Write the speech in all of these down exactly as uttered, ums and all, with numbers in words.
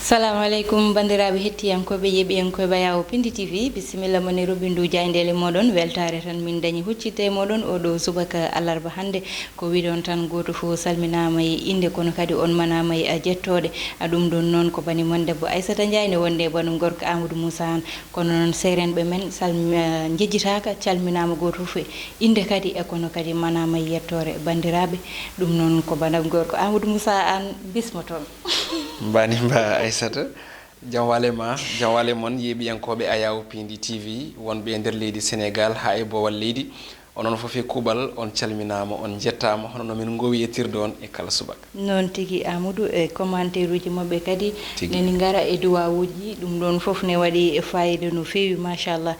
Salamu aleykum, banndiraaɓe hettiyankooɓe, yeeɓiyankooɓe Ayawo Pindi T V. Bisimilla mon e roɓindu jaayndeele mooɗon. Weltaare tan min dañi huccite e mooɗon oɗo subaka alarba hannde. Ko wiɗon tan, gooto fof salminaama e innde, kono kadi on manaama e jettooɗe. A ɗum ɗon noon ko bani mon debbo Aissata Ndiaye ne wonde e banum gorko Amadou Moussa Anne. Kono noon seerenɓe men salmi-, eh, njejjitaaka, calminaama gooto fof e innde kadi, e kono kadi manaama e yettoore banndiraaɓe. Ɗum noon ko banam gorko Amadou Moussa Anne bismotoon. Mbani mba Aissata, jam wale ma, jam wale mon yeeɓiyankooɓe Ayawo Pindi T V, wonɓe e nder leydi Sénégal haa e boowal leydi. Onon fof e kuuɓal, on calminaama, on njettaama, hono no min ngoowi yettirde on e kala subaka. Noon tigi, Amadou, e commentaire uji maɓɓe kadi Tigi. Neni ngara e duwawuji, ɗum ɗon fof ne waɗi e fayida no feewi, machallah.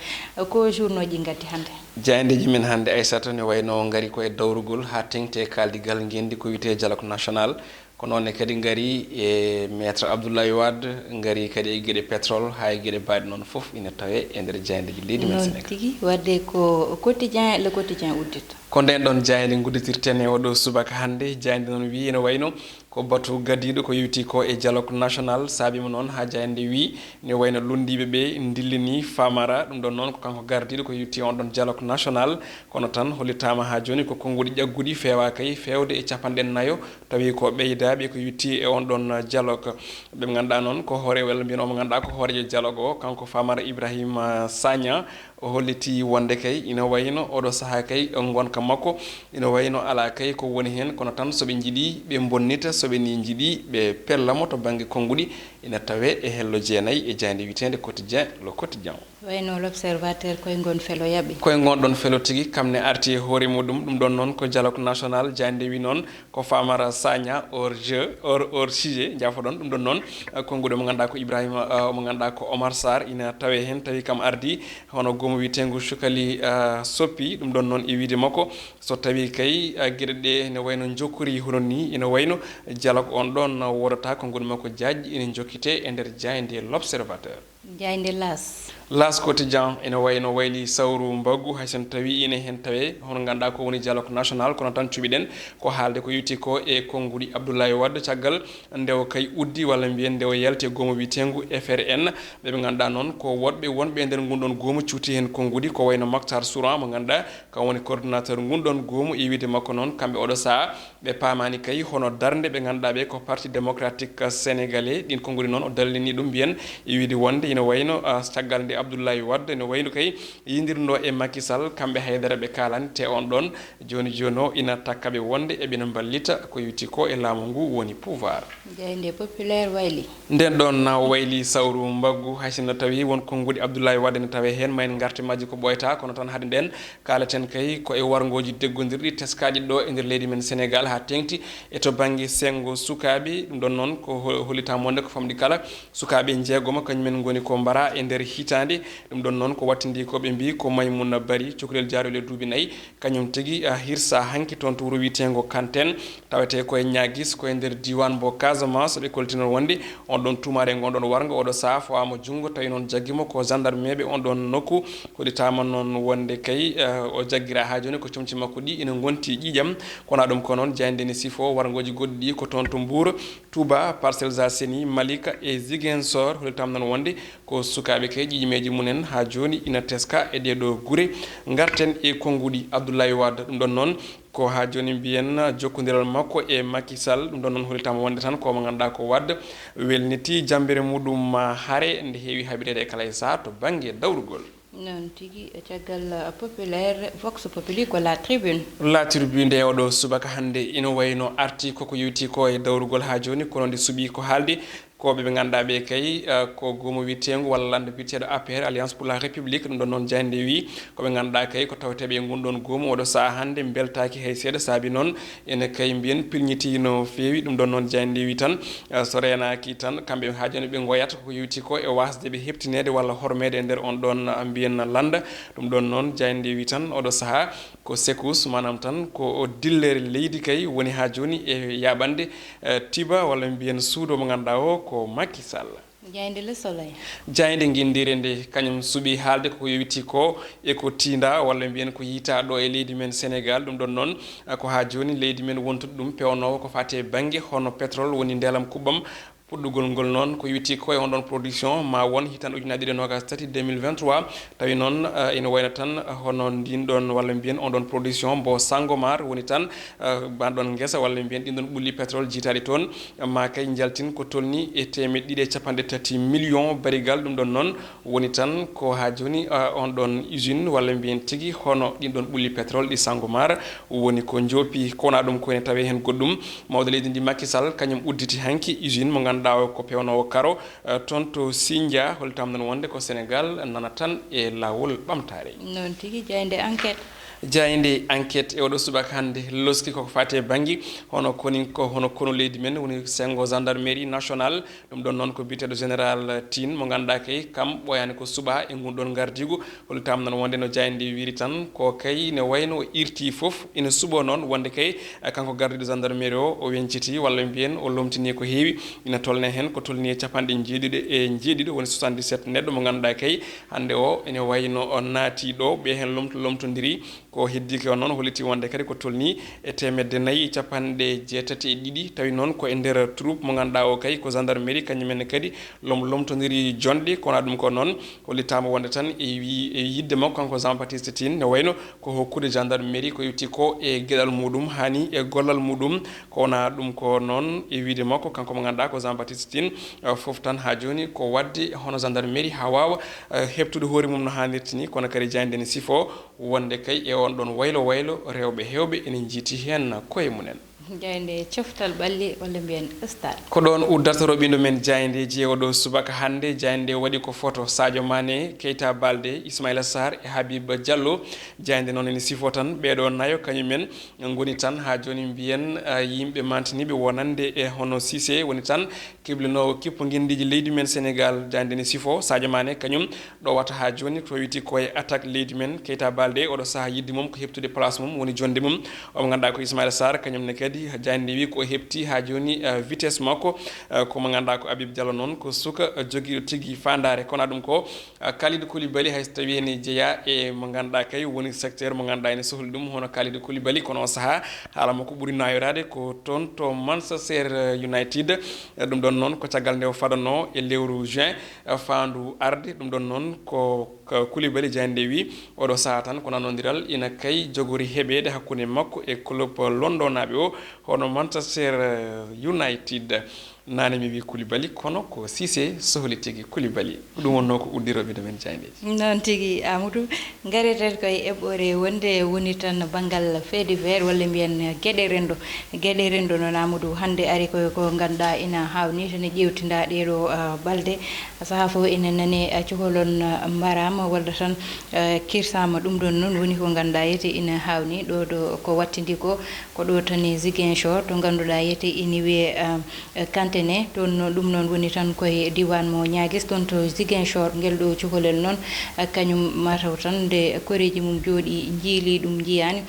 Ko journaux ji ngatti hannde? Jaayndeeji men hannde, Aissata, ne wayno ngari ko e dawrugol haa teŋti e kaaldigal ngenndi ko wiyetee dialogue national. Ko noon ne kadi ngari e Maître Abdoulaye Wade, ngari kadi e geɗe pétrole, haa e geɗe baɗe noon fof ina tawee e nder jaayndeeji leydi men Noon Sénégal. Tigi, wadde ko quotidien, le quotidien uddita. Ko ndeen ɗoon jaaynde ngudditirten e oɗo subaka hannde. Jaaynde noon wiyi ina wayno ko batu gadiiɗo ko yowiti ko e dialogue national, saabi mo noon haa jaaynde wiyi ne wayno lunndiiɓe ɓe ndillini Famara. Ɗum ɗoon noon ko kanko gardiiɗo ko yowiti on ɗoon dialogue national. Kono tan hollitaama haa jooni ko konnguɗi ƴagguɗi feewa kay feewde e capanɗe nayo, tawi ko ɓeydaaɓe ko yowiti e on ɗoon dialogue. Ɓe ngannduɗaa noon ko hoore, walla mbiyen o mo ngannduɗaa ko hooreejo dialogue o, kanko Famara Ibrahima Sagna, o holliti wonde kay ina wayno oɗo sahaa kay ngonka makko ina wayno alaa kay ko woni heen, kono tan so ɓe njiɗi ɓe mbonnita, so ɓe ni njiɗi ɓe pella mo to bannge konnguɗi, ina tawee e hello jeenayi e jaaynde wiyeteende Quotidien, Le Quotidien. Wayno L'Observateur koye ngon felo yaɓi. Koye ngon ɗon felo tigi, kam ne arti e hoore muɗum. Ɗum ɗon noon ko dialogue national, jaaynde wi noon ko Famara Sagna hors jeu, hors, hors sujet, jaafoɗon. Ɗum ɗon noon, eh, konnguɗi mo ngannduɗaa ko Ibrahima, eh, mo ngannduɗaa ko Omar Sarr, ina tawee heen, tawi kam ardi hono goomu wiyeteengu Cukali, eh, Soppi. Ɗum ɗon noon e wiyde makko, so tawii kay, eh, geɗe ɗe ne wayno njokkori hono ni, ina wayno dialogue on ɗon woodata, konnguɗi makko jaajɗi ina njokkitee e nder jaaynde L'Observateur. Jaaynde L'As. L'As Quotidien ina wayno wayli sawru mbaggu, hay so tawii ina heen tawee hono ngannduɗaa ko woni dialogue national, kono tan cuɓiɗen ko haalde ko yowiti ko e konnguɗi Abdoulaye Wade caggal nde o kay uddi, walla mbiyen nde o yalti e goomu wiyeteengu F R N. Ɓe ɓe ngannduɗaa noon ko woɗɓe wonɓe e nder ngun ɗon goomu cuuti heen konnguɗi, ko wayno Mactar Souran mo ngannduɗaa kam woni coordonnateur ngun ɗon goomu. E wiyde makko noon, kamɓe oɗo sahaa ɓe paamaani kay hono darnde ɓe ngannduɗaa ɓe ko Parti Démocratique Sénégalais. Ɗin konnguɗi noon o dallini ɗum mbiyen e wiyde wonde ina wayno, ah, caggal nde Abdoulaye Wade ina wayno kay yiydirnoo e Macky Sall, kamɓe haydara ɓe kaalani, te on ɗon jooni jooni o ina takka ɓe wonde eɓena mballita ko yowiti ko e laamu ngu woni pouvoir. Jaaynde Populaire wayli. Nden ɗon na wayli sawru mbaggu, hay sinno tawi won konnguɗi Abdoulaye Wade ne tawee heen, ma en ngarte majji ko ɓooyata, kono tan hade nden kaaleten kay ko e warngooji deggondirɗi teskaaɗi ɗo e nder leydi men Sénégal haa teeŋti e to bannge senngo sukaaɓe. Ɗum ɗon noon ko ho-, hollitaama wonde ko famɗi kala sukaaɓe njeegomo kañumen ngoni ko mbara e nder hitaande. Ɗum ɗon noon ko wattindi ko ɓe mbii ko Maymouna Bari, cukalel jaaroyle duuɓi nayi, kañum tigi, ah, hirsa hanki toon to wuro wiyeteengo Kanteen, tawetee ko e Ñaagis, ko e nder diiwaan mbo Casamance. Ɓe kollitii noon wonde on ɗon tuumaare e ngon ɗon warngo oɗo sahaa fawaama junngo, tawi noon jaggi mo ko gendarmeeɓe on ɗon nokku. Hollitaama noon wonde kay, eh, o jaggiraa haa jooni ko comci makko ɗi ina ngonti ƴiiƴam. Ko wonaa ɗum ko noon, jaaynde ne sifoo warngooji goɗɗi ɗi ko toon to Mbuur, Touba, Parcelles Assainies, Malika e Ziguinchor. Hollitaama noon wonde ko sukaaɓe kay ƴiiƴameeji mumen haa jooni ina teska e ɗee ɗoo gure. Ngarten e konnguɗi Abdoulaye Wade. Ɗum ɗon noon ko haa jooni mbiyen jokkondiral makko e Macky Sall. Ɗum ɗon noon hollitaama wonde tan ko mo ngannduɗaa ko Wade welnitii jammbere muɗum hare nde heewi haɓireede e kala e sahaa to bannge dawrugol. Noon tigi, caggal Populaire, Vox Populi ko La Tribune. La Tribune nde oɗo subaka hannde ina wayno arti koko yowiti ko e dawrugol haa jooni, kono nde suɓii ko haalde ko ɓe ɓe ngannduɗaa ɓe kay, eh, ko goomu wiyeteengu walla lannda biyeteeɗo A P R, Alliance pour la République. Ɗum ɗon noon jaaynde wi ko ɓe ngannduɗaa kay ko tawetee ɓe e ngun ɗon goomu oɗo sahaa hannde mbeltaaki hay seeɗa, saabi noon ene kay mbiyen pilñitii no feewi. Ɗum ɗon noon jaaynde wi tan, eh, so reenaaki tan kamɓe haa jooni ɓe ngoyata ko yowiti ko e waasde ɓe heɓtineede walla hormeede e nder on ɗon, eh, mbiyen lannda. Ɗum ɗon noon jaaynde wi tan oɗo sahaa ko secousse, maanaam tan ko o dillere leydi kay woni haa jooni e yaaɓande, eh, tiba walla mbiyen suudo mo ngannduɗaa o ko Macky Sall. Jaaynde Le Soleil. Jaaynde nginndiire nde kañum suɓii haalde koko yowiti ko e ko tiinda walla mbiyen ko yiita ɗo e leydi men Sénégal. Ɗum ɗon noon, eh, ko haa jooni leydi men wontude ɗum pewnoowo ko faati e bannge hono pétrole woni ndeelam kuɓɓam. Puɗɗugol ngol noon ko iwti ko e on ɗon production ma won hitan ujunaaji ɗiɗi e noogas tati deux mille vingt-trois, tawi noon, eh, ina wayno tan, eh, hono ndin ɗon walla mbiyen on ɗon production mbo Sangomar woni tan, eh, ma ɗon ngesa walla mbiyen ɗin ɗon ɓulli pétrole jiitaaɗi toon, ma kay njaltin ko tolni e teemeɗɗe ɗiɗi e capanɗe tati million barigal. Ɗum ɗon noon woni tan ko haa jooni, eh, on ɗon usine walla mbiyen tigi hono ɗin ɗon ɓulli pétrole ɗi Sangomar woni ko njoopi. Ko wona ɗum ko ene tawee heen goɗɗum. Mawɗo leydi ndi Macky Sall kañum udditi hanki usine mo ngannduɗaa o ko pewnoowo karo, eh, toon to Sindia, hollitam noon wonde ko Sénégal nana tan e laawol ɓamtaare. Noon tigi, jaaynde Enquête. Jaaynde Enquête e oɗo subaka hannde loski koko faati e bannge hono koni, ko hono konu leydi men woni senngo gendarmerie nationale. Ɗum ɗon noon ko biyeteeɗo général Tine mo ngannduɗaa kay kam ɓooyaani ko suɓaa e ngun ɗon ngardiigu. Hollitam noon wonde no jaaynde wiri tan ko kay ne wayno o irti fof ina suɓoo noon wonde kay, eh, kanko gardiiɗo gendarmerie o, o weñciti walla mbiyen o lomtini ko heewi. Ina tolne heen ko tolni e capanɗe jeeɗiɗo e jeeɗiɗo, woni soixante-dix-sept neɗɗo mo ngannduɗaa kay hannde o ene wayno o naati ɗo, ɓe heen lomto-, lomtondiri. Ko heddii ko noon holliti wonde kadi ko tolni e teemedde nayi e capanɗe jeetati e ɗiɗi, tawi noon ko e nder troupe mo ngannduɗaa o kay ko gendarmerie, kañum en kadi lom-, lomtondiri jonde. Ko wona ɗum ko noon hollitaama wonde tan e wi-, e yiɗde makko kanko Jean Baptiste Tine ne wayno ko hokkude gendarmerie ko iwti ko e geɗal muɗum, hani e gollal muɗum. Ko wona ɗum ko noon e wiide makko kanko mo ngannduɗaa ko Jean Baptiste Tine, eh, fof tan haa jooni ko waɗde hono gendarmerie haa waawa, eh, heɓtude hoore mum no haanirta ni, kono kadi jaaynde ne sifo wonde kay e on ɗon waylo waylo rewɓe heewɓe ene njiiti heen koye mumen. Jaaynde coftal ɓalli walla mbiyen stade. Ko ɗoon uddata roɓindo men jaayndeeji e oɗo subaka hannde. Jaaynde waɗi ko photo Sadio Mané, Keita Baldé, Ismaïla Sarr e Habib Diallo. Jaaynde noon ene sifo tan ɓeeɗo nayo kañum en ngoni tan haa jooni mbiyen, ah, yimɓe mantiniiɓe wonande e hono Cissé woni tan kiblinoowo kippu ngenndiiji leydi men Sénégal. Jaaynde ne sifo Sadio Mané kañum ɗowata haa jooni ko wiyetee ko e attaque leydi men. Keita Baldé oɗo sahaa yiɗde mum ko heɓtude place mum woni jonnde mum. Omo ngannduɗaa ko Ismaïla Sarr kañum ne kadi jaaynde wi ko o heɓti haa jooni, eh, vitesse makko. Eh, ko mo ngannduɗaa ko Habib Diallo noon ko suka, eh, jogiiɗo tigi faandaare. Kono ɗum ko, eh, Kalidou Koulibaly hay so tawii ene jeyaa e mo ngannduɗaa kay woni secteur mo ngannduɗaa ene sohli ɗum hono Kalidou Koulibaly, kono o sahaa haala makko ɓuri naayoraade ko toon to Manchester United. Eh, ɗum ɗon noon ko caggal nde o fadanoo e lewru juin, eh, faandu arde. Ɗum ɗon noon ko, ko Koulibaly jaaynde wi oɗo sahaa tan ko nanondiral ina kay jogori heɓeede hakkunde makko e club londonaaɓe o hono Manchester, eh, United. Naane mi wi Koulibaly kono ko Cissé sohli tigi Koulibaly. Ko ɗum wonnoo ko uddiroɓe men jaayndeeji. Noon tigi, Amadou. Ngareten koye eɓɓoore wonde woni tan banngal fait divers walla mbiyen geɗe renndo. Geɗe renndo noon, Amadou, hannde ari koye ko ngannduɗaa ina haawnii tan e ƴeewtinda ɗeeɗo, ah, balɗe. Sahaa fof ina nani, ah, cukalon, ah, mbaraama walla tan, ah, kirsaama. Ɗum ɗoon noon woni ko ngannduɗaa yete ina haawnii ɗo, ɗo ko wattidi ko, ko ɗo tan e Ziguinchor to ngannduɗaa yete ina wiyee, ah, eh, Kantene. Toon no, ɗum noon woni tan koye diiwaan mo Niaguis, toon to Ziguinchor. Ngel ɗo cukalel noon, eh, kañum mataw tan nde koreeji mum njooɗii, njiilii ɗum, njiyaani.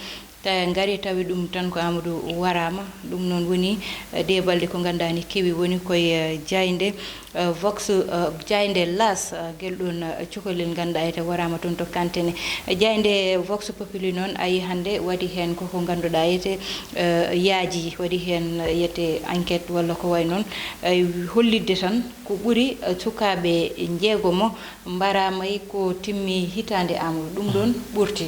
Ta-, ngari tawi ɗum tan ko Amadou waraama. Ɗum noon woni, eh, ɗee balɗe ko ngannduɗaa ni kewi woni koye, eh, jaaynde, eh, Vox, eh, jaaynde L'As, eh, ngel ɗoon, eh, cukalel ngannduɗaa yete waraama toon to Kantene. Eh, jaaynde Vox Populi noon ayi hannde waɗi heen koko ngannduɗaa yete, eh, yaaji, waɗi heen yete enquête walla ko wayi noon, eh, hollitde tan ko ɓuri, eh, sukaaɓe njeegomo mbaraama e ko timmi hitaande Amadou. Ɗum ɗoon ɓurti.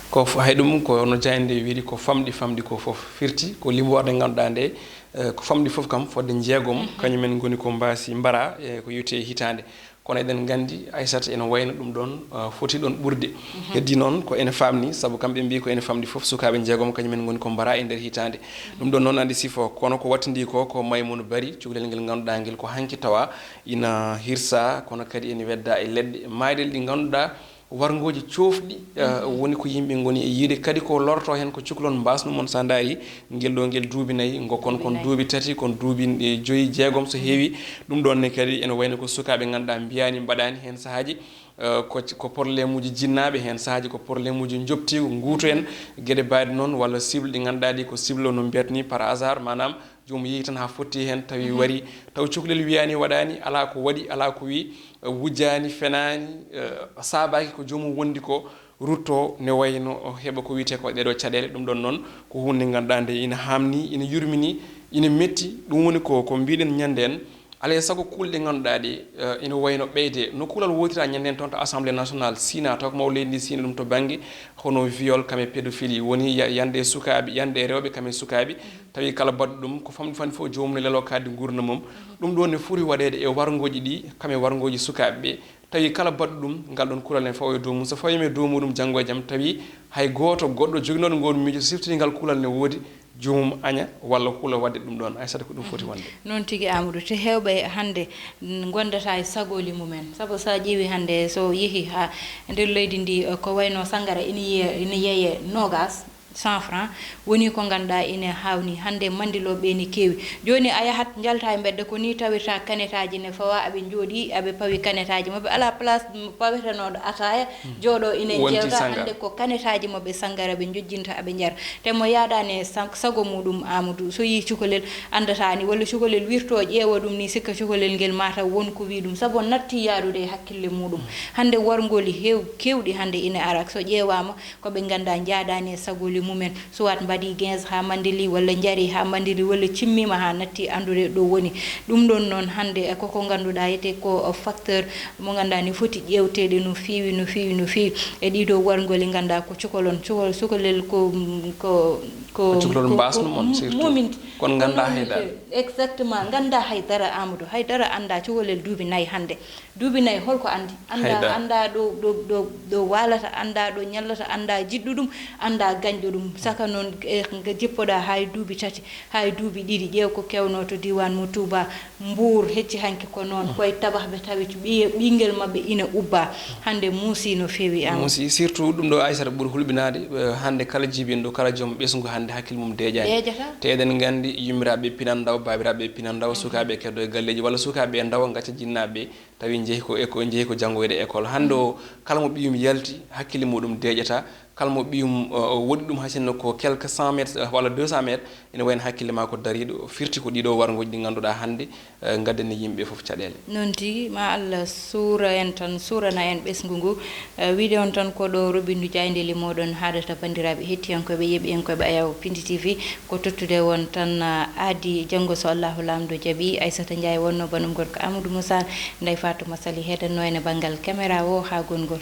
Ko f-, hay ɗum ko no jaaynde wiiri ko famɗi, famɗi ko fof firti, ko limoore nde ngannduɗaa nde, eh, ko famɗi fof kam fodde njeegom, kañum en ngoni ko mbaasi mbara, e ko yowti e hitaande. Kono eɗen nganndi, Aissata, ene wayno ɗum ɗoon, ah, foti ɗoon ɓurde. Heddii noon ko ene faamni, sabu kamɓe mbiyi ko ene famɗi fof, sukaaɓe njeegom kañumen ngoni ko mbara e nder hitaande. Ɗum ɗoon noon anndi sifo, kono ko wattindii ko, ko Maimouna Barry, cukalel ngel ngannduɗaa ngel ko hanki tawa ina hirsa, kono kadi ene wedda e leɗɗe maayɗe ɗe ngannduɗaa warngooji coofɗi, eh, woni ko yimɓe ngoni e yiide. Kadi ko lorto heen ko cukalon mbaasnu mon, so a ndaari ngel ɗo, ngel duubi nayi, ngo kon, kon duubi tati, kon duubi, eh, joyi, jeegom so heewi. Ɗum ɗoon ne kadi ene wayno ko sukaaɓe ngannduɗaa mbiyaani, mbaɗaani heen sahaaji, eh, ko, ko problème uji jinnaaɓe, heen sahaaji ko problème uji njoɓtiigu, nguuto en, geɗe mbaɗe noon, walla cible ɗi ngannduɗaa ɗi ko cible no mbiyat ni par hasard, maanaam joomum yehi tan haa fotti heen, tawi warii, taw cukalel wiyaani, waɗaani, alaa ko waɗi, alaa ko wii, eh, wujjaani, fenaani, eh, saabaaki ko joomum wondi ko, rutto ne wayno o heɓa ko wiyetee ko ɗeeɗoo caɗeele. Ɗum ɗoon noon ko huunde nde ngannduɗaa nde ina haamni, ina yurmini, ina metti. Ɗum woni ko, ko mbiɗen ñande en, Alaa e sago kuulɗe ɗe ngannduɗaa ɗe, eh, ina wayno ɓeyde. No kuulal wootira ñande en toon to Assemblée nationale Sina, taw ko mawɗo leydi ndi Sina ɗum to bannge hono viol kam e pédophilie woni ya-, yande e sukaaɓe, yande e rewɓe kam e sukaaɓe. Tawi kala baɗɗo ɗum ko famɗi famɗi fof joomum ne leloo kaɗdi nguurndam mum. Ɗum ɗo ne foti waɗeede e warngooji ɗi kam e warngooji sukaaɓe ɓe. Tawi kala baɗɗo ɗum, ngal ɗon kuulal ne fawo e dow mum. So fawiima e dow muɗum janngo e jam, tawi hay gooto goɗɗo joginooɗo ngoon miijo, so siftori ngal kuulal ne woodi, joomum aña walla hula waɗde ɗum ɗoon. Aysata, ko ɗum foti wonde. Noon tigi, Amadou, te heewɓe hannde, mm, ngondata e sagooli mumen. Sabu so a ƴeewi hannde, so yehi haa nder leydi ndi, eh, ko wayno sanngara ina yiye-, ina yeeye noogaas, cent francs, woni ko ngannduɗaa ina haawni. Hannde manndilooɓe ne keewi. Jooni a yahat njalta e mbedda, ko ni tawirta kanetaaji ne fawa, aɓe njooɗi, aɓe pawi kanetaaji maɓɓe. Alaa place pawetenooɗo ataaya, jooɗo ina wonti jeewta, sanngara. Hannde ko kanetaaji maɓɓe sanngara ɓe njojjinta, aɓe njara. Te mo yaadaani e sa-, sago muɗum, Amadou, so yii cukalel, anndataa ni, walla cukalel wirto ƴeewa ɗum ni, sikka cukalel ngel mataw won ko wii ɗum, sabu o natti yaadude e hakkille muɗum. Hannde warngooli heew-, keewɗi hannde ina ara, so ƴeewaama, ko ɓe ngannduɗaa njaadaani e sagooli mumen, soit mbaɗi quinze haa manndili, walla njari haa manndili, walla cimmiima haa natti anndude ɗo woni. Ɗum ɗoon noon hannde, eh, koko ngannduɗaa etee ko facteur mo ngannduɗaa ne foti ƴeewteede no feewi, no feewi, no feewi. E ɗiɗo warngooli ngannduɗaa ko cukalon, cukal-, cukalel ko, ko, ko, ko cukalon ko, mbaasno ko mon surtout. Mumin. Kono nganndaa hay dara. Exactement, nganndaa hay dara, Amadou, hay dara anndaa cukalel duuɓi nayi hannde. Duuɓi nayi, holko anndi? Anndaa, haydara. Anndaa ɗo, ɗo, ɗo, ɗo waalata, anndaa ɗo ñallata, anndaa jiɗɗo ɗum, anndaa gañɗo ɗum. Saka noon, eh, nga jippoɗaa haa e duuɓi tati, haa e duuɓi ɗiɗi. Ƴeew ko kewnoo to diiwaan mo Touba, Mbour, hecci hanki ko noon. Koye tabax ɓe tawi ɓiye-, ɓiyngel maɓɓe ina ubba. Hannde muusi no feewi, Amadou. Muusi, surtout ɗum ɗo, Aysata, ɓuri hulɓinaade, eh, hannde kala jibinɗo, kala joom ɓesngu hannde hakkille mum deeƴaani. Deeƴata. Te eɗen nganndi yummiraaɓe pinan ndaw, baabiraaɓe pinan ndaw, sukaaɓe keddo e galleeji, walla sukaaɓe e ndawa ngacca jinnaaɓe tawi njehi ko éco-, njehi ko janngoyde école. Hannde o, kala mo ɓiyum yalti, hakkille muɗum deeƴata. Kala mo ɓiyum, o, o woɗɗi ɗum, hay sinno ko quelques cent mètres, eh, walla deux cent mètres, ene wayno hakkille maa ko dariiɗo, firti ko ɗiɗo warngooji ɗi ngannduɗaa hannde, eh, ngaddani yimɓe fof caɗeele. Noon tigi, ma Allah suura en tan, suurana en ɓesngu ngu. Eh, wiide on tan ko ɗo roɓindu jaayndeeli mooɗon haadata, banndiraaɓe hettiyankooɓe, yeeɓiyankooɓe Ayaw Pindi T V, ko tottude on tan, eh, aadi janngo so Allahu Laamɗo jaɓi. Aysata Njaay wonno banum gorko Amadou Moussa, Ndey Fatuma Sali heedanno en e banngal caméra o haa gongol.